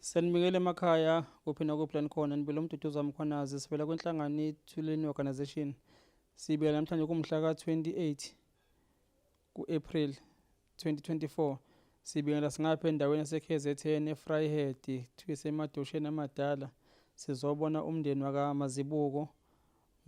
Sanibingelela emakhaya kuphi nakuphi la nikhona nibile uMduduzi Mkhwanazi sivela kwinhlangano iThuleni Organization. Sibika namhlanje kumhla ka-28 ku-April 2024. Sibingelela singapha endaweni yase-KZN eVryheid kuthiwa isemadosheni amadala. Sizobona umndeni wakaMazibuko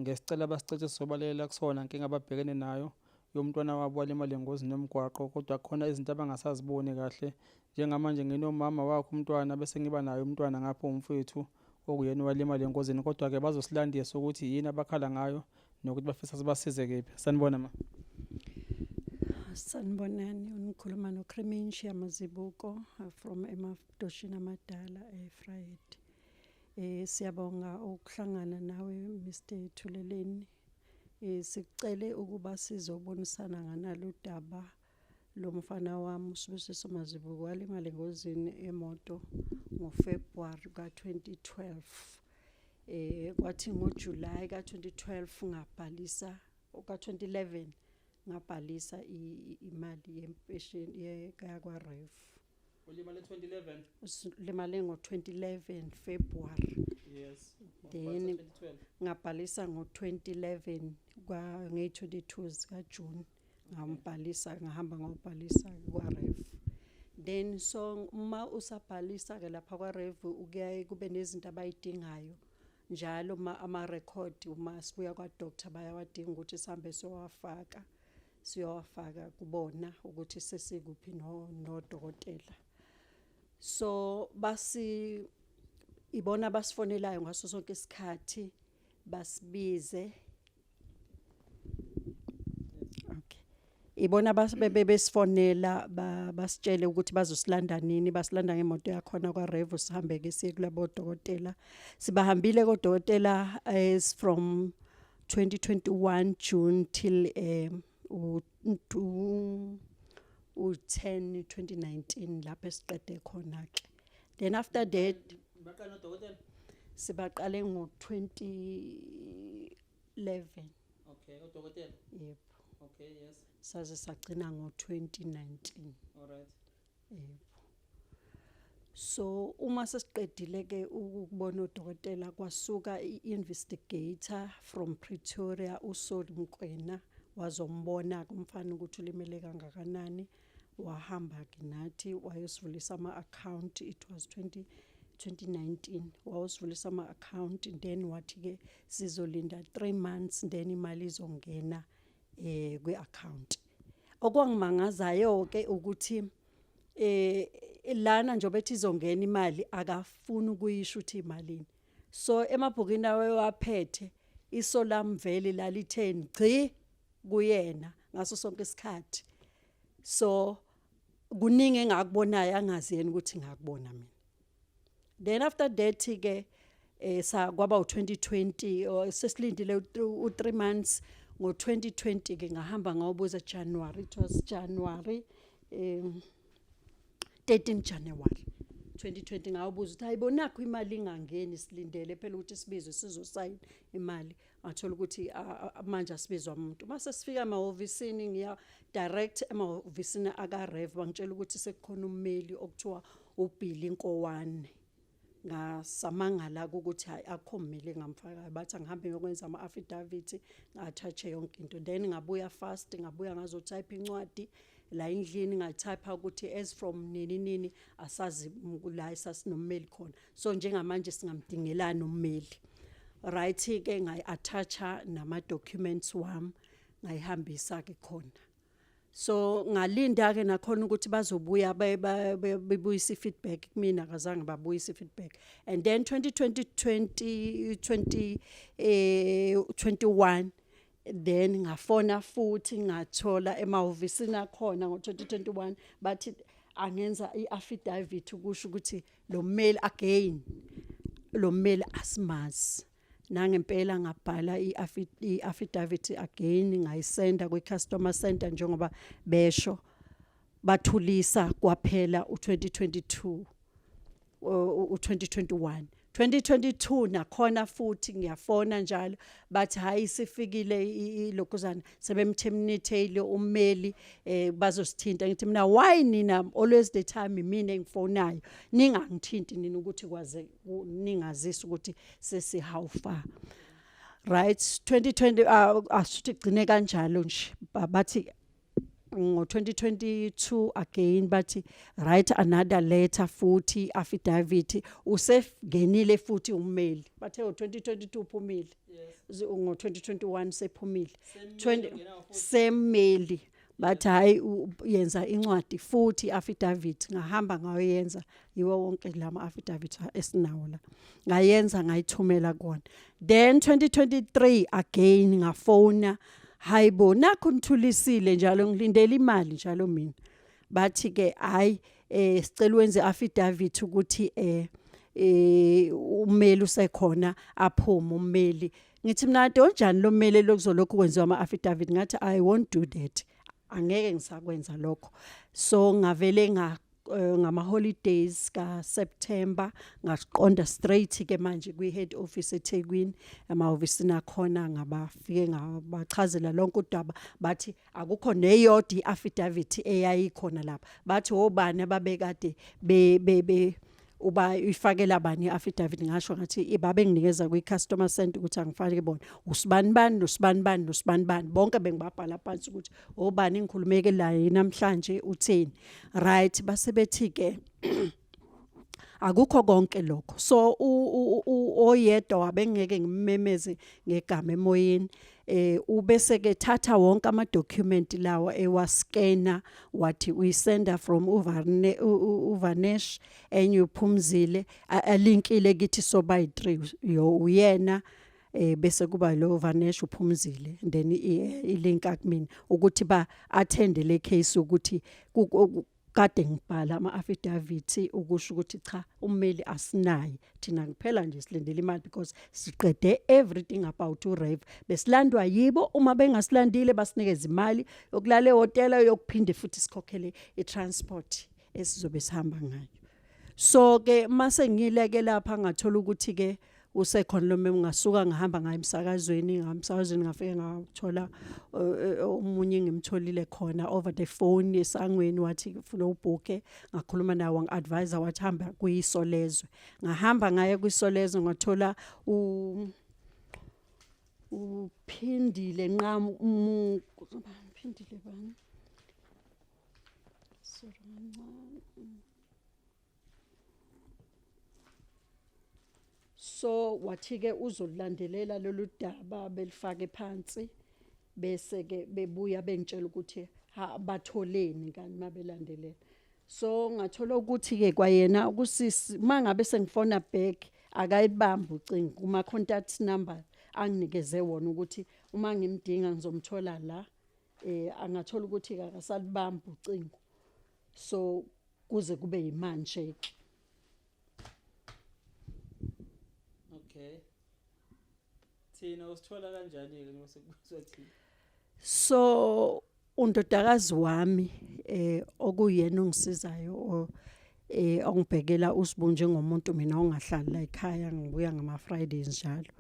ngesicelo abasicethe sizobalela kusona nkinga ababhekene nayo yomntwana wabo walimala engozini yomgwaqo kodwa kukhona izinto abangasaziboni kahle njengamanje nginomama wakhe umntwana bese ngiba naye umntwana ngapho umfowethu okuyena owalimala engozini kodwa-ke bazosilandisa ukuthi yini abakhala ngayo nokuthi bafisa sibasize kephi. Sanibona ma. Sanibonani, unikhuluma noCrementia Mazibuko from emadoshini amadala eVryheid. Siyabonga ukuhlangana nawe Mr Thuleleni. Sicele ukuba sizobonisana nganalo daba lomfana wami uSibusiso Mazibuko walimala engozini emoto ngoFebruary ka2012. Kwathi ngoJuly ka2012 ngabhalisa, ka2011 ngabhalisa imali yempesheni yakwa RAF. Ulimale 2011? Ulimale ngo2011 February. Then 2012. Ngabhalisa ngo2011 kwa nge22 zika June ngambhalisa, ngahamba ngobhalisa kwa RAF. Then so uma usabhalisa ke lapha kwa RAF kuyaye kube nezinto abayidingayo njalo, ma ama record uma sibuya kwa doctor bayawadinga ukuthi sihambe siyowafaka, siyowafaka kubona ukuthi sesikuphi no nodokotela. So basi ibona basifonelayo ngaso sonke isikhathi basibize. Okay, ibona besifonela basitshele ukuthi bazosilanda nini, basilanda ngemoto yakhona kwa RAF, sihambe ke siye kulabo dokotela. Sibahambile kodokotela as from 2021 June till u 10 2019 lapho esiqede khona ke. Then after that Baqala nodokotela? Sibaqale ngo 2011. Okay, udokotela. Yebo. Okay, yes. Saze sagcina ngo 2019. All right. Yebo. So uma sesiqedile ke ukubona udokotela, kwasuka i-investigator from Pretoria, uSoli Mkwena, wazombona kumfana ukuthi ulimele kangakanani. Wahamba ke nathi wayosivulisa ama-account. It was 20 2019 wawusivulisa ama-account, then wathi ke sizolinda 3 months, then imali izongena kwi-account. Okwangimangazayo ke ukuthi lana njengoba ethi izongena imali, akafuni ukuyisho ukuthi imalini. So emabhukini awewaphethe, iso lami vele lalitheni gci kuyena ngaso sonke isikhathi. So kuningi engakubonayo angazi yena ukuthi ngakubona mina. Then after that ke sa kwaba u2020 sesilindile u3 months. Ngo2020 ke ngahamba ngayobuza January, it was January 13 January 2020, ngayobuza ukuthi ayibonakho imali ingangeni, silindele phela ukuthi sibizwe sizosayina imali. Ngathola ukuthi manje asibizwa umuntu. Mase sifika emahhovisini, ngiya direct emahhovisini aka RAF, bangitshela ukuthi sekukhona ummeli okuthiwa uBilly Nkowane. Ngasamangala ukuthi hayi, akukho mmeli engamfakayo. Bathi angihambe ngiyokwenza ama-affidavit, nga-attach yonke into. Then ngabuya fast, ngabuya ngazotype incwadi la endlini, ngatype ukuthi as from nini nini asazi la esasinommeli khona, so njengamanje singamdingelani ummeli. Right ke, ngayi-attacha nama-documents wami, ngayihambisa ke khona. So ngalinda ke nakhona ukuthi bazobuya bebuyisa i-feedback kumina, akazange babuyisa i-feedback. And then 2020 20 20 21, then ngafona futhi, ngathola emahhovisini akhona ngo-2021, bathi angenza i-affidavit ukusho ukuthi lo mmeli, again lo mmeli asimazi. Nangempela ngabhala i-affidavit again, ngayisenda kwi-customer center njengoba besho, bathulisa kwaphela u2022, u2021. 2022 nakhona futhi ngiyafona njalo, bathi hayi, sifikile ilokhuzana, sebemterminatele ummeli, bazosithinta. Ngithi mina, why nina always the time mina engifonayo, ningangithinti nina ukuthi kwaze ningazisi ukuthi sesi how far? Right, 2020 asuthi gcine kanjalo nje. Bathi ngo-2022 again, bathi write another letter futhi, affidavit, usengenile futhi ummeli. Bathe ngo-2022 uphumile, ngo-2021 sephumile. 20 same mmeli, bathi hayi, yenza incwadi futhi, affidavit. Ngahamba ngayoyenza, yiwo wonke lama affidavit esinawo la. Ngayenza, ngayithumela kona. Then 2023 again ngafona, hayibo, nakho nithulisile njalo, ngilindele imali njalo mina. Bathi ke hayi, sicela wenze affidavit ukuthi ummeli usekhona, aphume ummeli. Ngithi mina, onjani lo mmeli lokuzolokhu kwenziwa ama affidavit? Ngathi, I won't do that, angeke ngisakwenza lokho. So ngavele nga ngama holidays ka September ngaqonda straight ke manje kwi head office eThekwini, emahhovisini akhona. Ngabafike ngabachazela lonke udaba. Bathi akukho neyodwa iaffidavit eyayikhona lapha. Bathi obani ababekade be be, be uba ifakela bani i-affidavit? Ngasho ngathi ibabe nginikeza kwi-customer center ukuthi angifake bona usibani bani nosibani bani nosibani bani bonke. Bengibabhala phansi ukuthi obani ngikhulumeke la namhlanje, utheni. Right, base bethi ke akukho konke lokho. So oyedwa wabengeke ngimemeze ngegama emoyeni, ubese ke thatha wonke ama document lawa, ewascanner, wathi uyisenda from uVarne uVanesh, enye uphumzile, alinkile kithi soba yi3, yo uyena, bese kuba lo Vanesh, uphumzile, then ilink akumina ukuthi ba attend le case, ukuthi kade ngibhala ama affidavit ukusho ukuthi cha, ummeli asinaye thina, kuphela nje silindele imali because siqede everything about uRave. Besilandwa yibo, uma bengasilandile basinikeza imali yokulala ehhotela, yokuphinde futhi sikhokhele i-transport esizobe sihamba ngayo. So ke mase ngileke lapha, ngathola ukuthi ke usekhona lo memo. Ngasuka ngahamba ngaye emsakazweni, ngamsakazweni ngafike ngathola omunye ngimtholile khona over the phone esangweni, wathi ufuna ubhuke. Ngakhuluma naye, wangi-advise, wathi hamba kuyisolezwe. Ngahamba ngaye kwisolezwe, ngathola uphindile nqam, phindile bani, sorry kancane. So wathi ke uzolandelela lolu daba, belifake phansi, bese ke bebuya bengitshela ukuthi ha, batholeni kani mabelandelela. So ngathola ukuthi ke kwayena kusisi mangabe sengifona back akayibamba ucingo kuma contact number anginikeze wona ukuthi uma ngimdinga ngizomthola la, angathola ukuthi akasalibamba ucingo. So kuze kube yimanje ke. Okay, thina usithola kanjani ke ngoba sekubuzwa thina? So undodakazi wami, okuyena ongisizayo, ongibhekela usibu njengomuntu mina ongahlali la ekhaya, ngibuya ngama Fridays njalo,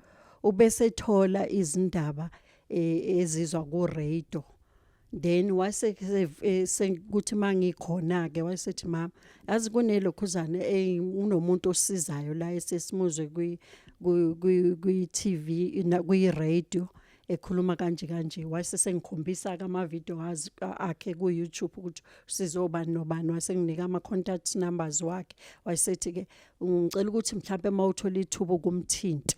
ubese thola izindaba ezizwa ku radio. Then wase sekuthi mangikhona ke, wayesethi, mama, yazi kunelokhuzana, unomuntu osizayo la esesimuzwe kwi kwi TV na kwi radio ekhuluma kanje kanje. Wase sengikhombisa ama video akhe ku YouTube ukuthi sizobani nobani, wasenginika ama contact numbers wakhe. Wayesethi ke ngicela ukuthi mhlawumbe mawuthola ithuba kumthinta.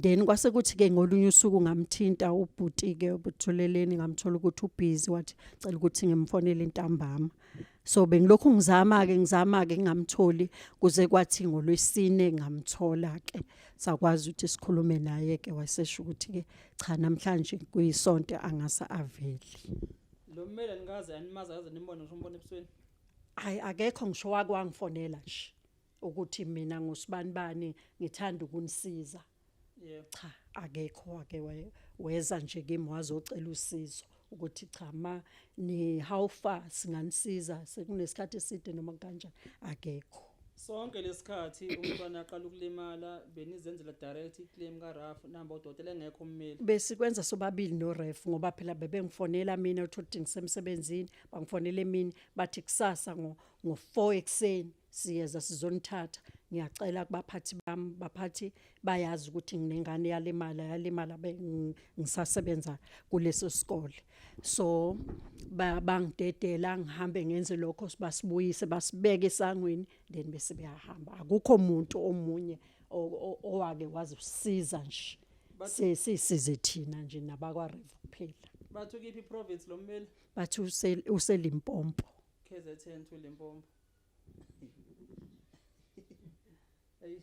Then kwase kuthi ke ngolunye usuku ngamthinta ubhuti ke ubuthuleleni, ngamthola ukuthi ubusy, wathi cela ukuthi ngimfonele intambama. So bengilokhu ngizama ke, ngizama ke, ngingamtholi, kuze kwathi ngolwesine ngamthola ke, sakwazi ukuthi sikhulume naye ke. Wasesho ukuthi ke cha, namhlanje kuyisonto angasa aveli. Lo mmeli anikaze animazi, akaze nimbone ngisho umbone ebusweni? Hayi, akekho ngisho wake wangifonela nje ukuthi mina ngusibani bani, ngithanda ukunisiza. Cha, akekho wake weza nje kimi wazocela usizo ukuthi cha, ma ni how far singanisiza, sekunesikhathi eside noma kanjani, akekho. Sonke lesikhathi umntwana aqala ukulimala benizenzela direct iclaim kaRAF, nihamba udokotela engekho ummeli. Besikwenza sobabili noRef, ngoba phela bebengifonela mina, uthola ukuthi ngisemsebenzini, bangifonela emini bathi kusasa ngo-4 ekuseni siyeza sizonithatha. Ngiyacela kubaphathi bami, baphathi bayazi ukuthi nginengane yalimala, yalimala ngisasebenza kuleso sikole. So bangidedela ngihambe ngenze lokho, basibuyise basibeke esangweni, then bese beyahamba. Akukho umuntu omunye owake wazisiza nje, sisize thina nje nabakwa-Rev kuphela. Bathi ukiphi province lo mmeli? Bathi useLimpopo. KZN to Limpopo. Ey,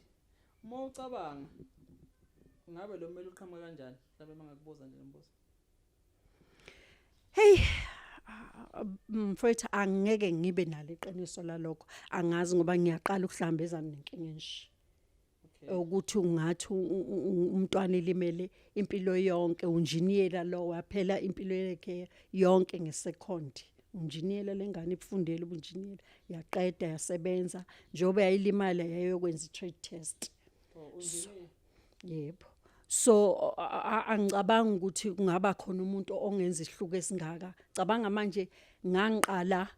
uma ucabanga ngabe lo mmeli uqhamuka kanjani? Mhlawumbe mangakubuza nje lombuzo. Hey, mfowethu, angeke ngibe nalo iqiniso lalokho, angazi ngoba ngiyaqala ukuhlangabezana nenkinga enje. Ukuthi ungathi umntwana elimele impilo yonke, unjiniyela lo waphela impilo yakhe yonke ngesekhond. Unjiniyela lengane ibufundele ubunjiniyela, yaqeda yasebenza, njengoba yayilimala yayokwenza i-trade test. Oh, unjiniyela. Yebo. So angicabanga ukuthi kungaba khona umuntu ongenza isihluku esingaka. Cabanga manje ngangiqala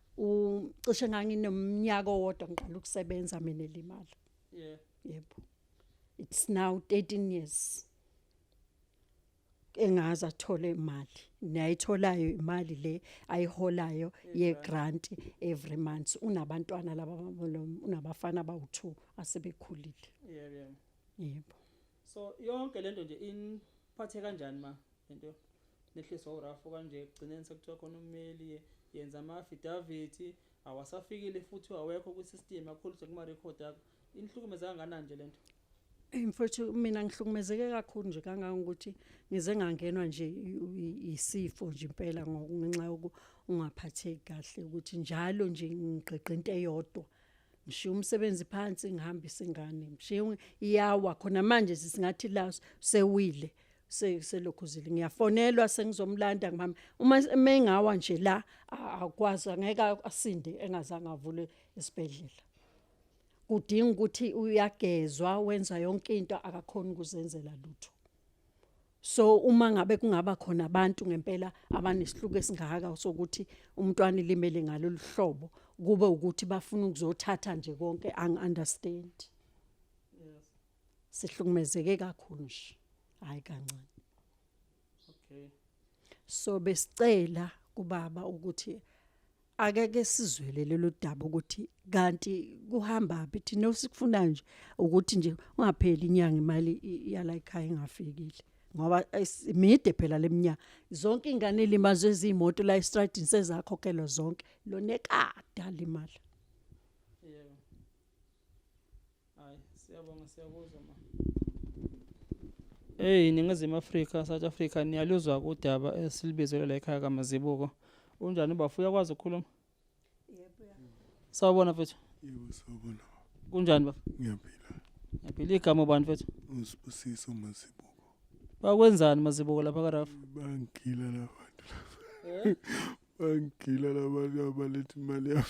cishe nganginomnyaka owodwa ngiqala ukusebenza mina elimala. Yebo. It's now 13 years. Engaze athole imali. Nayitholayo imali le ayiholayo ye grant every month. Unabantwana laba, unabafana abawu2 asebekhulile. Yebo, yebo. Yebo. So yonke lento nje iniphathe kanjani ma lento nehliswa uRAF kanje, egcineni sekuthiwa khona ummeli yenza ama affidavit awasafikile futhi awekho ku system akhuliswe kuma record akho, inihlukumeza kangakanani nje lento? Hey mfowethu, mina ngihlukumezeke kakhulu nje kangangokuthi ngize ngangenwa nje isifo nje impela ngenxa yokungaphatheki kahle, ukuthi njalo nje ngigqigqa into eyodwa. Ngishiya umsebenzi phansi ngihambise ingane, ngishiya iyawa khona manje singathi la sewile selokhuzile, ngiyafonelwa sengizomlanda ngihamba. Uma mengawa nje la akwazi, angeke asinde engazange avule esibhedlela. Kudinga ukuthi uyagezwa, wenza yonke into, akakhoni ukuzenzela lutho. So uma ngabe kungaba khona abantu ngempela abanesihluku esingaka sokuthi umntwana ilimele ngalolu hlobo, kube ukuthi bafuna ukuzothatha nje konke, angi-understand. Sihlukumezeke kakhulu nje, hayi kancane. So besicela kubaba ukuthi akeke sizwele lelo daba ukuthi kanti kuhamba phi. Thina osikufunayo nje ukuthi nje ungapheli inyanga imali yala ekhaya ingafikile, ngoba imide phela leminyaka zonke ingane elimazwe ezimoto la estradini sezakhokhelwa zonke, lonekade alimala. Yebo. Hayi, siyabonga, siyakuzwa ma. Hey, Ningizimu Afrika, South Africa, niyaluzwa udaba esilibizele la ekhaya kaMazibuko. Unjani bafo, uyakwazi ukukhuluma? Yebo. Sawubona mfethu. Yebo, sawubona. Kunjani bafo? Ngiyaphila. Ngiyaphila. Igama ubani mfethu? Usibusiso Mazibuko. Bakwenzani Mazibuko lapha kaRaf? Bangigila labantu lapha. Bangigila labantu abaletha imali yami.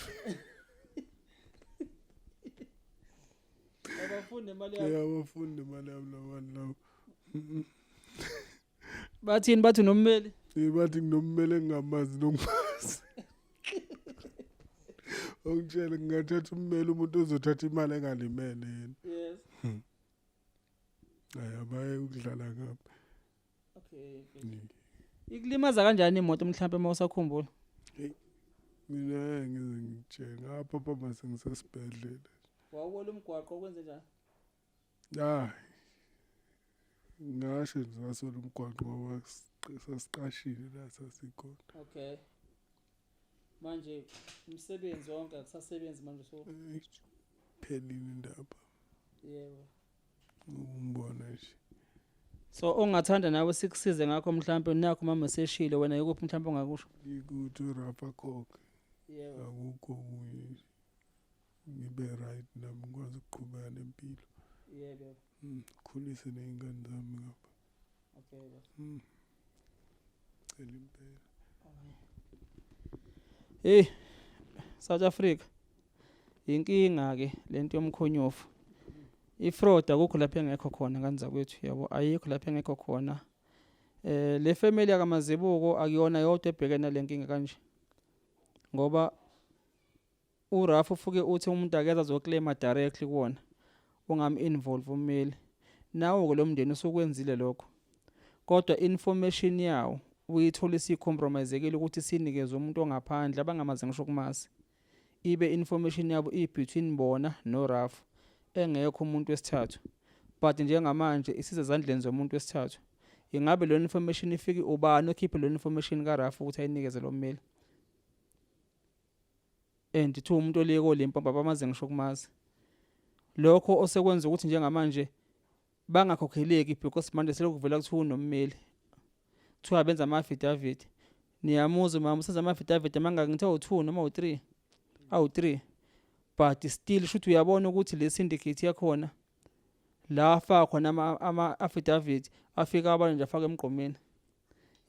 Abafundi imali yami. Yeah, abafundi imali yami labantu labo. Bathini, bathi unommeli? Bathi nginommeli engingamazi nokumazi. Ongitshele ngingathatha ummeli umuntu ozothatha imali engalimele yena. Yes. Hayi, abaye ukudlala ngapha. Okay. Ikulimaza kanjani imoto mhlambe uma usakhumbula? Hey, mina ngize ngitshele ngapha papa sengisesibhedlela. Wawuwela umgwaqo kwenze njani? Hayi. Ngasho nje ngasola umgwaqo ngoba sasiqashile la sasikhona. Okay. Manje umsebenzi wonke akusasebenzi manje so. Phelile indaba. Yebo. Umbona nje. So ongathanda nawe sikusize ngakho mhlambe nakho mama seshilo wena yikuphi mhlambe ongakusho? Ngikuthi uRafa Coke. Yebo. Akukho okunye. Ngibe right nami ngikwazi ukuqhubeka nempilo. Yebo. Khulise nezingane zami ngapha. Okay. Cela impela. Hey, South Africa. Inkinga ke lento yomkhonyovu. I-fraud akukho lapho engekho khona ngane zakwethu, yabo, ayikho lapho engekho khona. Le family yakaMazibuko akuyona yodwa ebhekene nalenkinga kanje. Ngoba uRAF ufuke uthi umuntu akeze azoclaima directly kuwona, ungam-involve ummeli. Nawo-ke lo mndeni usukwenzile lokho. Kodwa information yawo uyithola isicompromisekile ukuthi sinikezwe umuntu ongaphandle abangamazi ngisho ukumazi. Ibe information yabo i-between bona noRAF, engekho umuntu wesithathu. But njengamanje isisezandleni zomuntu wesithathu. Ingabe lo information ifike ubani okhiphe lo information kaRAF ukuthi ayinikeze lo mmeli? And two, umuntu olike koLimpopo abamazi ngisho ukumazi. Lokho osekwenza ukuthi njengamanje bangakhokheleki because manje selokuvela kuthiwa unommeli. Kuthiwa benza ama-affidavit. Niyamuzwa mama usenza ama-affidavit amangaki, ngithe awu-2 noma awu-3? Awu-3. But still shuthi uyabona ukuthi le syndicate yakhona la afaka khona ama-affidavit afika abantu nje afaka emgqomeni.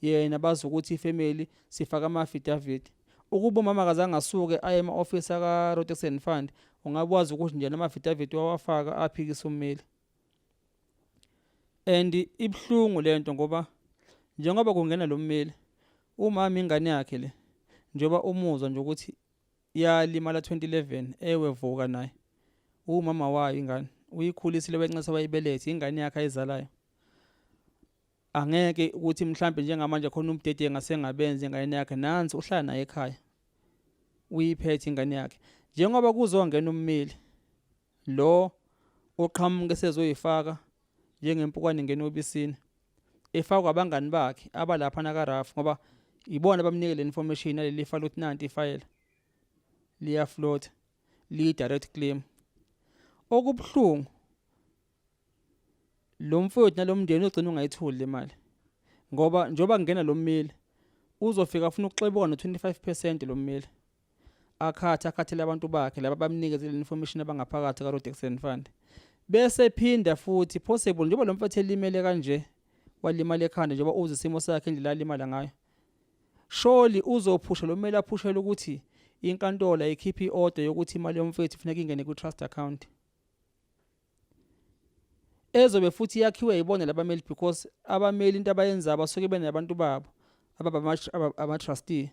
Yena bazi ukuthi ifamily sifaka ama-affidavit. Ukuba umama akazange asuke aye ema-office aka-Road Accident Fund, ungabe wazi ukuthi nje nama-affidavit wawafaka aphikisa ummeli. And ibuhlungu lento ngoba njengoba kungena lo mmeli, umama ingane yakhe le, njengoba umuzwa nje ukuthi yalimala 2011 ewe vuka naye. Umama wayo ingane uyikhulisile, wencesa, wayibelethe, ingane yakhe ayizalayo. Angeke ukuthi mhlambe njengamanje khona umdedengu asengabenza ingane yakhe, nansi uhlala naye ekhaya, uyiphethe ingane yakhe. Njengoba kuzongena ummeli lo oqhamuka esezoyifaka njengempukane ingena obisini, efakwa abangani bakhe abalapha nakaRAF, ngoba ibona abamnike le information naleli file ukuthi nanti ifayela liyafloat, liyi direct claim. Okubuhlungu, lo mfowethu nalomndeni ugcina ungayitholi le mali, ngoba njengoba kungena lo mmeli uzofika afuna ukuxebuka no-25% lo mmeli, akhathe akhathele abantu bakhe laba bamnikeze le information abangaphakathi ka-Road Accident Fund. Bese phinda futhi possible njengoba lo mfethu elimele kanje, walimala ekhanda, njengoba uze isimo sakhe indlela alimala ngayo, surely uzophusha lo mmeli, aphushele ukuthi inkantolo ayikhiphe i-order yokuthi imali yomfethu kufuneka ingene kwi-trust account ezobe futhi yakhiwe yibona labameli, because abameli into abayenzayo basuke benabantu babo ababa ama-trustee.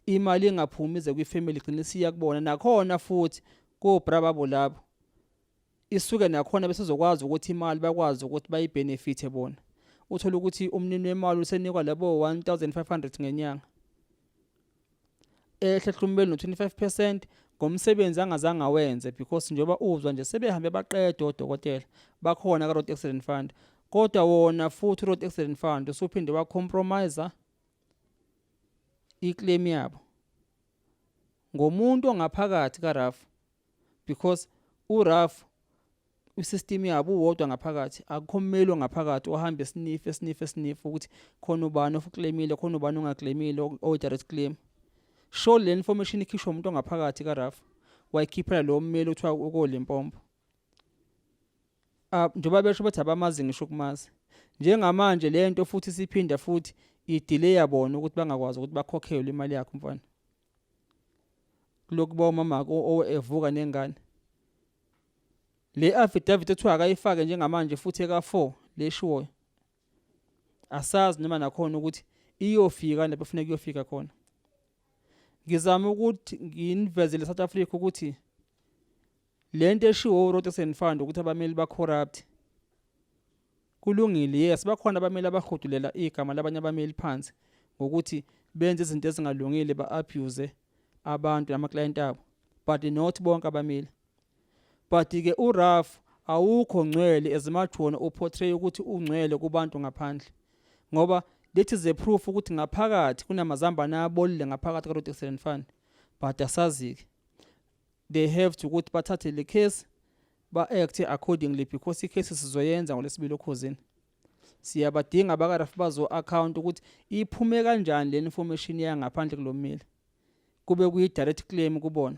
Imali ingaphumi ize kwifamily, igcine isiya kubona nakhona futhi kobra babo labo isuke nakhona, besizokwazi ukuthi imali bakwazi ukuthi bayibenefithe bona. Uthola ukuthi umnini wemali usenikwa labo 1500 ngenyanga, ehle hlumbeni no-25% ngomsebenzi angazange awenze, because njengoba uzwa nje sebehambe baqeda odokotela bakhona ka-Road Accident Fund. Kodwa wona futhi u-Road Accident Fund usuphinde wacompromise iclaim yabo ngomuntu ongaphakathi kaRAF, because uRAF isystem yabo uwodwa ngaphakathi, akukho mmeli ongaphakathi ohamba esniff esniff esniff ukuthi khona ubani ofuclaimile, khona ubani ongaclaimile o direct claim. Sure, le information ikhishwa umuntu ongaphakathi kaRAF, wayikhiphela lo mmeli othiwa ukoLimpopo. Ah, njengoba besho bethi abamazi ngisho ukumazi. Njengamanje lento futhi siphinda futhi idelay bona ukuthi bangakwazi ukuthi bakhokhelwe imali yakho mfana, kulokhu ba umama evuka nengane. Le affidavit ethiwa akayifake njengamanje futhi eka 4 leshiwoyo, asazi noma nakhona ukuthi iyofika lapho kufuneka iyofika khona. Ngizama ukuthi nginivezele South Africa ukuthi lento eshiwo uRoad Accident Fund ukuthi abameli ba corrupt, kulungile, yes, bakhona abameli abahudulela igama labanye abameli phansi ngokuthi benze izinto ezingalungile, ba-abuse abantu nama-client abo, but not bonke abameli. But ke uRAF awukho ngcwele as much wona uportray ukuthi ungcwele kubantu ngaphandle, ngoba that is a proof ukuthi ngaphakathi kunamazambane abolile ngaphakathi ka-Road Accident Fund. But asazi-ke, they have to ukuthi bathathe le case, ba-act accordingly, because icase sizoyenza ngolesibili okhozini. Siyabadinga abakaRAF bazo-account ukuthi iphume kanjani le information yangaphandle kulo mmeli, kube kuyi-direct claim kubona.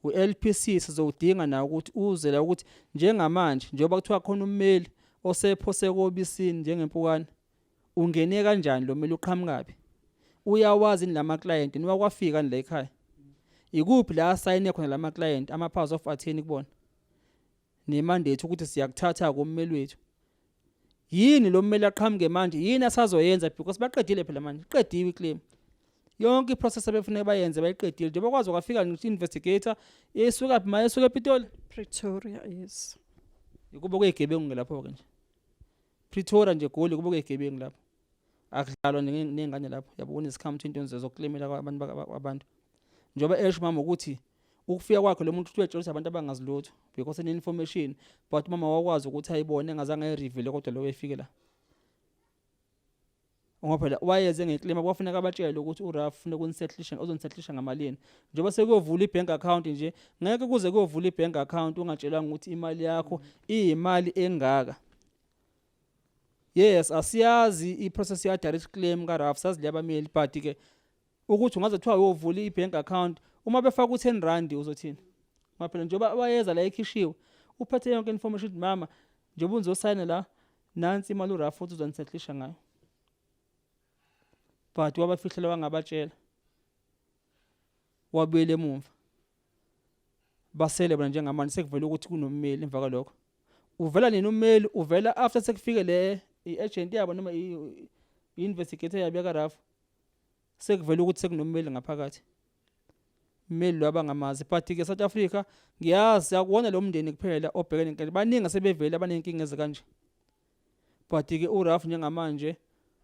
U-LPC sizowudinga nawo ukuthi uze la, ukuthi njengamanje njengoba kuthiwa khona ummeli osephose kobisini njengempukane, ungene kanjani lo mmeli, uqhamukaphi, uyawazi lama client niwakwafika la ekhaya? Ikuphi la asayine khona lama client ama powers of attorney kubona? Nemandate ukuthi siyakuthatha kummeli wethu. Yini lo mmeli aqhamuke manje? Yini asazoyenza because baqedile phela manje. Iqediwe iclaim. Yonke iprocess abefuneka bayenze bayiqedile. Njengoba kwazi kwafika ngisho investigator esuka phi maye esuka ePitoli. Pretoria, yes. Ukuba kuyigebengu lapho ke nje. Pretoria nje Goli kuba kuyigebengu lapho. Akudlalwa nengane lapho. Yabo kunesikhamu into zokuklemela abantu abantu. Njengoba esho mama ukuthi ukufika kwakhe lo muntu uthi uyetshela abantu abangazi lutho because ene information but mama wakwazi ukuthi ayibone engazange ayireveal kodwa lo efike la. Ngoba phela wayeze ngeclaim kwafuneka abatshele ukuthi uRalph ufuna ukunisettlisha uzonisettlisha ngamalini. Njengoba sekuyovula ibank account nje ngeke kuze kuyovula ibank account ungatshelwanga ukuthi imali yakho iyimali engaka. Yes, asiyazi iprocess ya direct claim kaRalph sazi liyabameli but ke ukuthi ungaze kuthiwa uyovula ibank account uma befaka u10 rand uzothini? Ngoba phela njengoba wayeza la ekhishiwe uphethe yonke information ukuthi mama njengoba uzosayina la nansi imali uRalph futhi uzonisettlisha ngayo. But wabafihlela wangabatshela. Wabuyela emumva. Basele bona njengamanje sekuvela ukuthi kunommeli emva kwalokho. Uvela nini ummeli? Uvela after sekufike le i-agent yabo noma i-investigator yabo yakaRalph. Sekuvela ukuthi sekunommeli ngaphakathi. Mmeli lo abangamazi but ke South Africa ngiyazi akuwona lo mndeni kuphela obhekene nenkinga. Baningi sebevele abanenkinga ezikanje. But ke uRalph njengamanje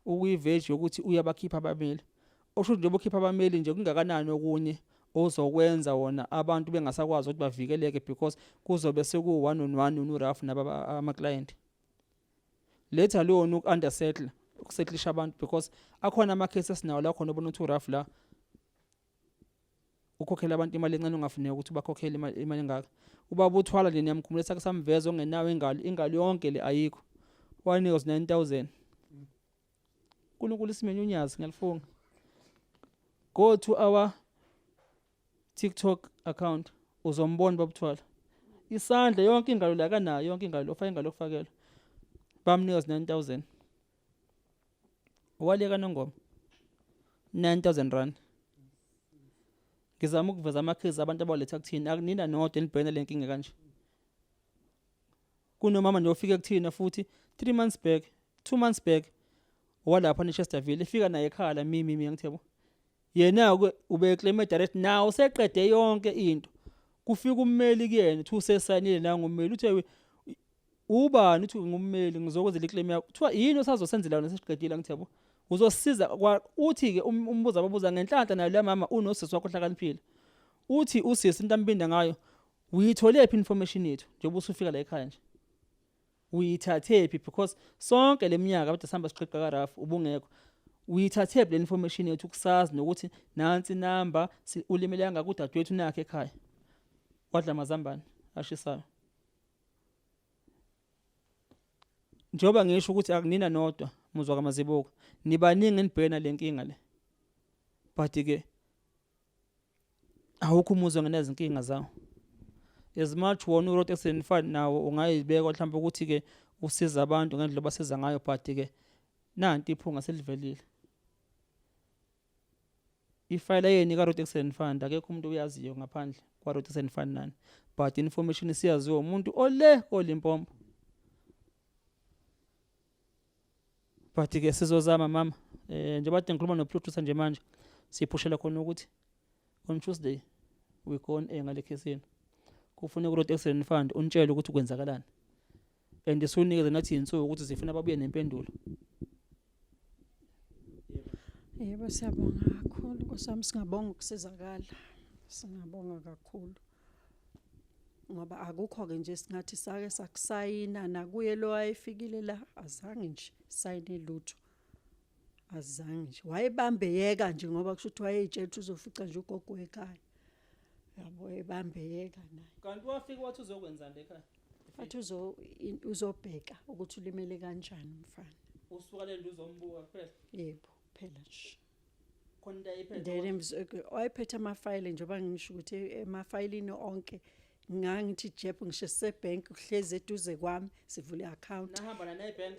ukuyiveji yokuthi uyabakhipha abameli. Osho njengoba ukhipha abameli nje kungakanani okunye ozokwenza wona abantu bengasakwazi ukuthi bavikeleke because kuzobe seku one on one uRalph naba ama client. Let alone uku-undersettle ukusettlisha abantu because akhona ama case esinawo la khona obona ukuthi uRalph la ukhokhela abantu imali encane ongafuneki ukuthi ubakhokhele imali engaka. Ubaba uthwala nje niyamkhumbula sake samveza ongenawo ingalo, ingalo yonke le ayikho. Wanikwa 9000. uNkulunkulu isimenye unyazi ngiyalifunga. Go to our TikTok account uzombona babuthwala. Isandla yonke ingalo la kanayo yonke ingalo ufaka ingalo okufakela. Bamnika 9000. Waleka nongoma. 9000 rand. Ngizama ukuveza amakhezi abantu abaletha kuthina akunina nodwa enibhekene lenkinga kanje. Kunomama nje ofike kuthina futhi 3 months back, 2 months back walapha eChesterville efika naye ekhala mimi mimi ngithi yabo. Yena ke ubeclaim direct now useqede yonke into. Kufika ummeli kuyena uthi usesayinile la ngummeli uthe ubani uthi ngummeli ngizokwenzela iclaim yakho. Kuthiwa yini osazosenzela yona sesiqedile ngithi yabo. Uzosiza uthi ke umbuzo ababuza ngenhlanhla nayo le mama unosisi wakho ohlakaniphile. Uthi usisi into ambinda ngayo uyithole phi information yethu njengoba usufika la ekhaya nje. Uyithathe phi because sonke leminyaka bade sihamba siqeqa kaRalph ubungekho. Uyithathe phi le information yethu kusazi nokuthi nansi number ulimele kangaka udadewethu nakhe ekhaya. Wadla amazambane ashisayo. Njengoba ngisho ukuthi akunina nodwa muzwa kaMazibuko nibaningi enibhekene lenkinga le. But ke awukho umuzi ongenazinkinga zawo. As much wona uRoad Accident Fund nawo ungayibeka mhlawumbe ukuthi ke usiza abantu ngendlela obasiza ngayo but ke nanti iphunga selivelile. Ifayela yeni ka Road Accident Fund akekho umuntu oyaziyo ngaphandle kwa Road Accident Fund nani but information isiyaziwa umuntu ole oLimpopo. But ke sizozama mama njengoba kade ngikhuluma no producer nje manje siphushela khona ukuthi on Tuesday we go on air ngale case yenu. Kufuneka uRoad Accident Fund unitshele ukuthi kwenzakalani. And siwunikeze nathi insuku ukuthi sifuna babuye nempendulo. Yebo siyabonga kakhulu Nkosi yami, singabonga ukusizakala. Singabonga kakhulu. Ngoba akukho ke nje singathi sake sakusayina nakuye lo wayefikile la azange nje sayine lutho. Azange nje wayebambe yeka nje ngoba kusho ukuthi wayeyitshela ukuthi uzofica nje ugogo ekhaya. Yabo ebambe yeka naye. Kanti wafika wathi uzokwenzani ekhaya? Wathi uzobheka ukuthi ulimele kanjani umfana. Usuka le nto uzombuka kuphela. Yebo, phela nje. Khona into ayiphethe. Then wayephethe amafayili njengoba ngisho ukuthi emafayilini onke ngangithi jeb ngisho sebank uhlezi eduze kwami sivule account. Nahamba naye ebank?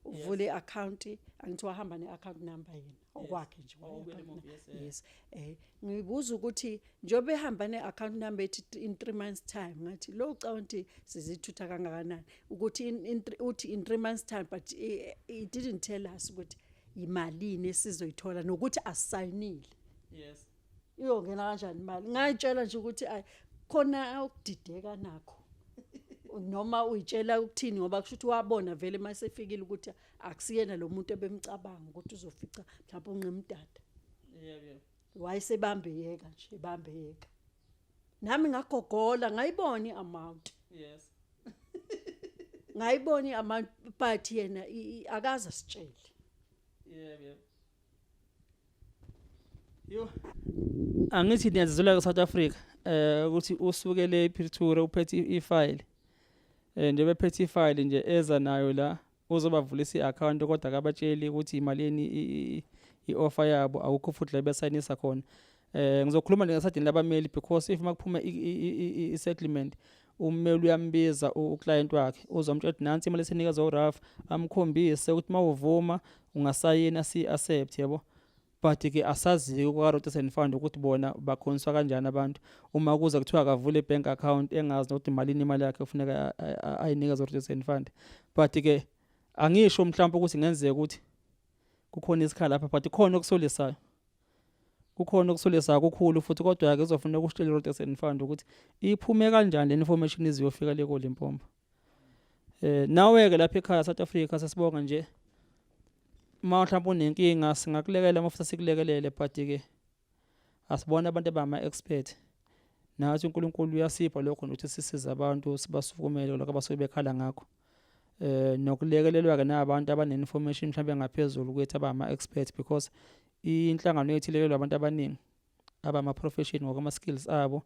Uvule account angithi wahamba ne account number yena. Okwakhe nje. Oh, ubuyele emuva, yes, eh. Yes, ngibuza ukuthi njengoba ehamba ne-account number ethi in 3 months time, ngathi lo ucabanga ukuthi sizithutha kangakanani ukuthi uthi in 3 months time, but he didn't tell us ukuthi imalini esizoyithola nokuthi asayinile. Iyongena kanjani imali? Ngayitshela nje ukuthi ay, khona ukudideka nakho noma uyitshela ukuthini, ngoba kusho ukuthi wabona vele masefikile ukuthi akusiyena lo muntu ebemcabanga ukuthi uzofica mhlawumbe unqimdada. Yebo yebo. Wayesebambe yeka nje, ebambe yeka, nami ngagogola, ngayibona i-amount. Ngayibona i-amount, but yena akaze asitshele. Yebo yebo. Yo. Angithi niyazizwela ke South Africa ukuthi usukele ePretoria uphethe ifile. Nje bephethe ifile nje eza nayo la, uzobavulisa iaccount, kodwa akabatsheli ukuthi imalini i-offer yabo, akukho futhi la besayinisa khona. Ngizokhuluma nje ngesadini labameli, because if makuphuma i-settlement, ummeli uyambiza uclient wakhe, uzomtshela ukuthi nansi imali esinikezwa uRAF, amkhombise ukuthi mawuvuma ungasayina si-accept, yabo. But ke asazi kwa Rhodes and Fund ukuthi bona bakhoniswa kanjani abantu uma kuze kuthiwa akavule i-bank account engazi nokuthi imalini imali yakhe kufuneka ayinikeze Rhodes and Fund. But ke angisho mhlawumbe ukuthi ngenzeka ukuthi kukhona isikhala lapha, but khona okusolisayo, kukhona okusolisayo kukhulu futhi. Kodwa ke kuzofuneka usitshele Rhodes and Fund ukuthi iphume kanjani le information iziyofika le koLimpopo. Nawe ke lapha ekhaya South Africa, sesibonga nje. Uma mhlawumbe unenkinga, singakulekela uma futhi sikulekelele, but ke asibona abantu abama expert nathi. uNkulunkulu uyasipha lokho nokuthi sisize abantu, sibasukumele lokho abasuke bekhala ngakho, nokulekelelwa ke nabantu abane information mhlawumbe ngaphezulu kwethu, abama expert, because inhlangano yethu ilekelelwa abantu abaningi abama profession ngokwama skills abo,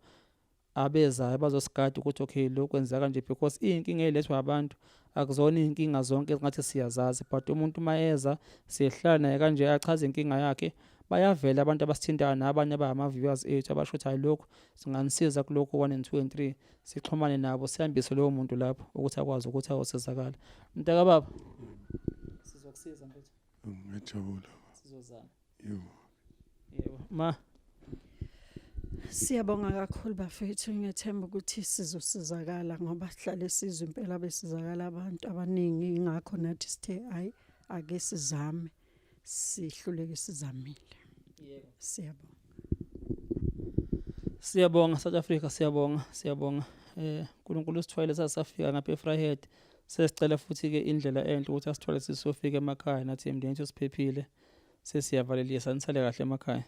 abezayo bazosigada ukuthi okay, lokhu kwenzeka kanje, because iy'nkinga ey'lethwa abantu akuzona iy'nkinga zonke ezingathi siyazazi. But umuntu uma eza, siyehlala naye kanje, achaze inkinga yakhe, bayavela abantu abasithintayo nabanye abangama-viewers ethu abasho ukuthi hayi, lokhu singanisiza kulokhu, one and two and three, sixhumane nabo, sihambise lowo muntu lapho ukuthi akwazi ukuthi ayosizakala. Mntakababa, sizokusiza mfethu. Ngiyajabula. Sizozama. Yebo. Yebo ma. Siyabonga kakhulu bafethu, ngiyethemba ukuthi sizosizakala ngoba sihlale sizwe impela besizakala abantu abaningi, ingakho nathi sithe hayi, ake sizame, sihluleke sizamile. Siyabonga. Siyabonga South Africa, siyabonga, siyabonga. uNkulunkulu usithwele sasafika ngapha eVryheid. Sesicela futhi ke indlela enhle ukuthi asithwale sisofika emakhaya nathi emndeni yethu siphephile. Sesiyavalelisa, nisale kahle emakhaya.